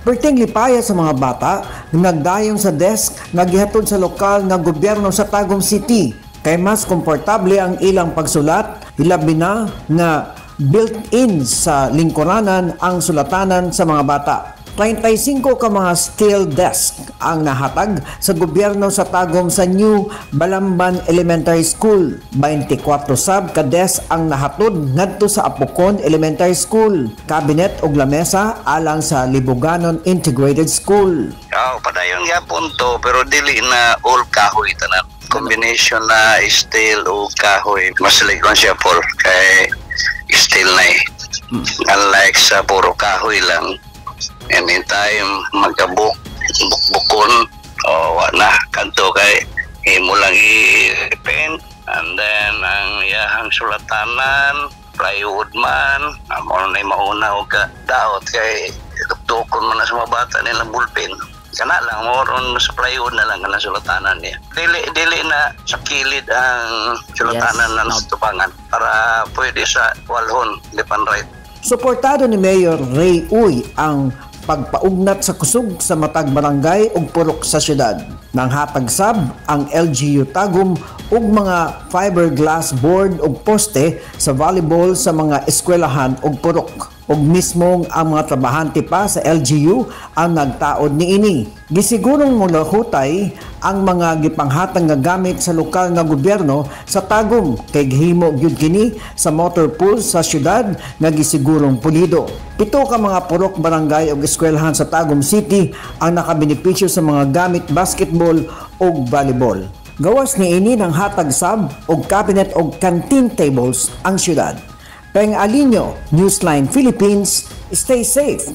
Perting lipaya sa mga bata, nagdayon sa desk nga gihatod sa lokal nga gobyerno sa Tagum City kay mas komportable ang ilang pagsulat, hilabi na nga built-in sa lingkuranan ang sulatanan sa mga bata. 35 ka mga steel desk ang nahatag sa gobyerno sa Tagum sa New Balamban Elementary School. 24 sab ka desk ang nahatod ngadto sa Apokon Elementary School. Cabinet ug lamesa alang sa Libuganon Integrated School. Oh, padayon gyapon to, pero dili na all kahoy tanan. Combination na steel o kahoy. Mas ligon siya, Paul, kay steel na eh. Unlike sa puro kahoy lang. Anytime magkabuk bukbukon o wa na kanto kay imo lang i-paint and then ang iyahang sulatanan plywood man amo na mauna og ka daot kay dukdukon man na sa mga bata nilang ballpen, kana lang mo ron sa plywood na lang kana sulatanan niya, dili dili na sa kilid ang sulatanan ng tubangan para pwede sa walhon left and right. Suportado ni Mayor Ray Uy ang pagpaugnat sa kusog sa matag barangay ug purok sa syudad. Nanghatag sab ang LGU Tagum og mga fiberglass board ug poste sa volleyball sa mga eskwelahan ug purok. Ug mismong ang mga trabahante pa sa LGU ang nagtaod niini. Gisigurong molahutay ang mga gipanghatag nga gamit sa lokal nga gobyerno sa Tagum kay gihimo gyud kini sa motor pool sa syudad nga gisigurong pulido. Pito ka mga purok, barangay ug eskwelahan sa Tagum City ang nakabenepisyo sa mga gamit basketball ug volleyball. Gawas niini, nanghatag sab og cabinet og canteen tables ang syudad. Peng Alinio, Newsline Philippines, stay safe.